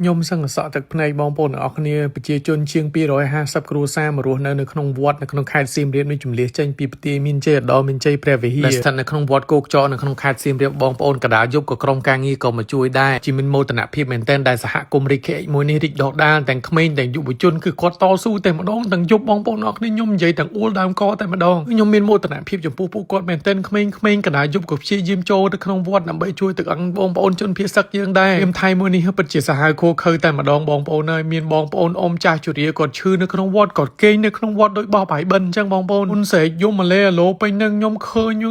ខ្ញុំសឹងអសក់ទឹកភ្នែកបងប្អូនទាំងអស់គ្នាប្រជាជនជាង250គ្រួសារមករស់នៅនៅក្នុងវត្តនៅក្នុងខេត្តសៀមរាបនេះជំលះចេញពីផ្ទាយមានជ័យឧត្តរមានជ័យព្រះវិហារដែលស្ថិតនៅក្នុងវត្តគោកចកនៅក្នុងខេត្តសៀមរាបបងប្អូនកដាលយប់ក៏ក្រុមការងារក៏មកជួយដែរជាមានមោទនភាពមែនទែនដែលសហគមន៍រីកខេមួយនេះរីកដុះដាលទាំងក្មេងទាំងយុវជនគឺគាត់តស៊ូតែម្ដងទាំងយប់បងប្អូនទាំងអស់គ្នាខ្ញុំនិយាយទាំងអួលដើមកតែម្ដងខ្ញុំមានមោទនភាពចំពោះពួកគាត់មែនទែនក្មេងៗកដាលយប់ក៏ព្យាយាមចូលទៅក្នុងវត្តដើម្បីជួយទឹកអង្គបងប្អូនជនភៀសសឹកយើងដែរខ្ញុំថៃមួយនេះពិតជាសាហាវឃោឃៅតែម្ដងបងប្អូនហើយមានបងប្អូនអ៊ំចាស់ជរាគាត់ឈឺនៅក្នុងវត្តគាត់គេងនៅក្នុងវត្តដោយបោះបាយបិណ្ឌអញ្ចឹងបងប្អូនហ៊ុនស្រែកយំម៉ាឡេអាឡូពេញនឹងខ្ញុំឃើញ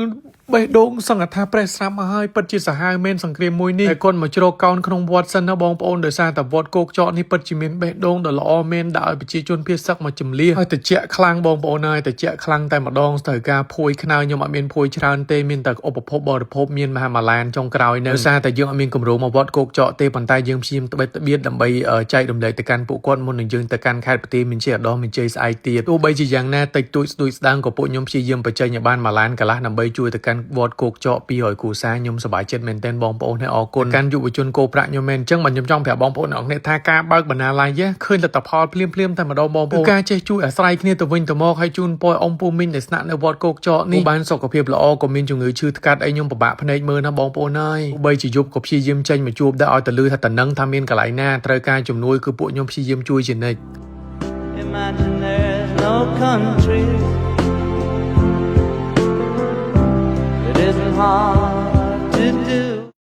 បេះដូងសង្កថាប្រេះស្រាប់មកហើយពិតជាសាហាវមែនសង្គ្រាមមួយនេះតែគាត់មកជ្រកកោនក្នុងវត្តសិនណាបងប្អូនដោយសារតែវត្តគោកចកនេះពិតជាមានបេះដូងដ៏ល្អមែនដាក់ឲ្យប្រជាជនភៀសសឹកមកជំលះហើយតិចខ្លាំងបងប្អូនហើយតិចខ្លាំងតែម្ដងត្រូវការភួយខ្នើខ្ញុំអត់មានភួយច្រើនទេមានតែឧបភោគបរិភោគមានមហាម៉ាឡានចុងក្រោយនៅដោយសារតែយើងអត់មានគម្រោងមកវត្តគោកចកទេប៉ុន្តែយើងព្យាយាមត្បិតត្បៀតដើម្បីចែករំលែកទៅកាន់ពួកគាត់មុននឹងយើងទៅកាន់ខេត្តប្រទេសមានជ័យឧត្តរមានជ័យស្អែកទៀតទោះបីជាយ៉ាងណាតិចតួចស្ដួយស្ដាងក៏ពួកខ្ញុំព្យាយាមបញ្ចេញឲ្យបានម៉ាឡានកន្លះដើម្បីជួយទៅកាន់វត្តគោកចក200គ្រួសារខ្ញុំសប្បាយចិត្តមែនទែនបងប្អូនហើយអរគុណកាន់យុវជនកោប្រាក់ខ្ញុំមែនអញ្ចឹងបាទខ្ញុំចង់ប្រាប់បងប្អូនអ្នកនរថាការបើកបណ្ណាល័យឃើញលទ្ធផលភ្លាមភ្លាមតែម្ដងបងប្អូនគឺការចេះជួយអាស្រ័យគ្នាទៅវិញទៅមកហើយជូនពរអ៊ំពូមីងដែលស្នាក់នៅវត្តគោកចកនេះបានសុខភាពល្អក៏មានជំងឺឈឺថ្កាត់អីខ្ញុំពិបាកភ្នែកមើលណាបងប្អូនហើយទោះបីជាយប់ក៏ព្យាយាមចេញមកជួបដែរឲ្យតែលឺថាតំណឹងថាមានកន្លែងណាត្រូវការជំនួយគឺពួកខ្ញុំព្យាយាមជួយជានិច្ច Imagine there's no countries. It isn't hard.